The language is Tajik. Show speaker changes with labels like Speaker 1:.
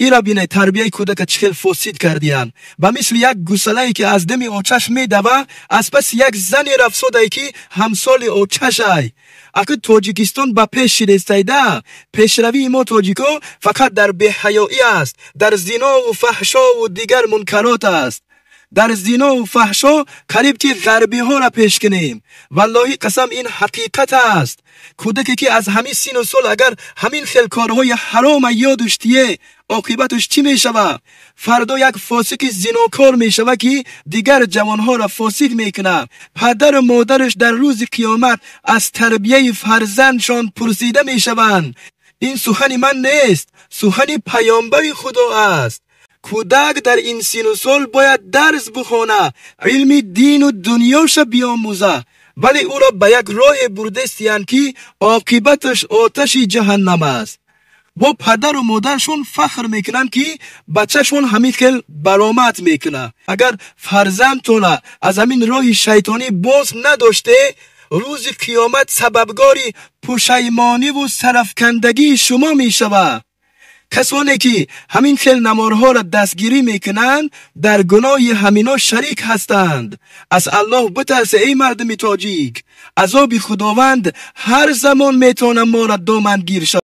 Speaker 1: Ира бине, тарбияи кӯдака чӣ хел фосид кардиянд. Ба мисли як гусалае, ки аз дами очаш медава, аз паси як зане рафсодае, ки ҳамсоли очашай. Аки Тоҷикистон ба пеш шидестайда. Пешравии мо тоҷико фақат дар беҳаёӣ аст, дар зинову фаҳшову дигар мункарот аст. Дар зинову фаҳшо қариб ки ғарбиҳоро пеш кунем. Валлоҳи қасам, ин ҳақиқат аст. Кӯдаке, ки аз ҳамин сину сол агар ҳамин хел корҳои ҳарома ёдуш тие, оқибаташ чӣ мешавад? Фардо як фосиқи зинокор мешавад, ки дигар ҷавонҳоро фосиқ мекунад. Падару модараш дар рӯзи қиёмат аз тарбияи фарзандшон пурсида мешаванд. Ин сухани ман нест, сухани паёмбари Худо аст. Кӯдак дар ин сину сол бояд дарс бихонад, илми дину дунёша биомӯзад, вале ӯро ба як роҳе бурдестиянд, ки оқибаташ оташи ҷаҳаннам аст. Бо падару модаршон фахр мекунанд, ки бачашон ҳамин хел баромад мекунад. Агар фарзандтона аз ҳамин роҳи шайтонӣ боз надоште, рӯзи қиёмат сабабгори пушаймониву сарафкандагии шумо мешавад. Касоне, ки ҳамин хел наморҳоро дастгирӣ мекунанд, дар гуноҳи ҳамино шарик ҳастанд. Аз Аллоҳ битарсе, эй мардуми тоҷик. Азоби Худованд ҳар замон метавонад моро домангир шавад.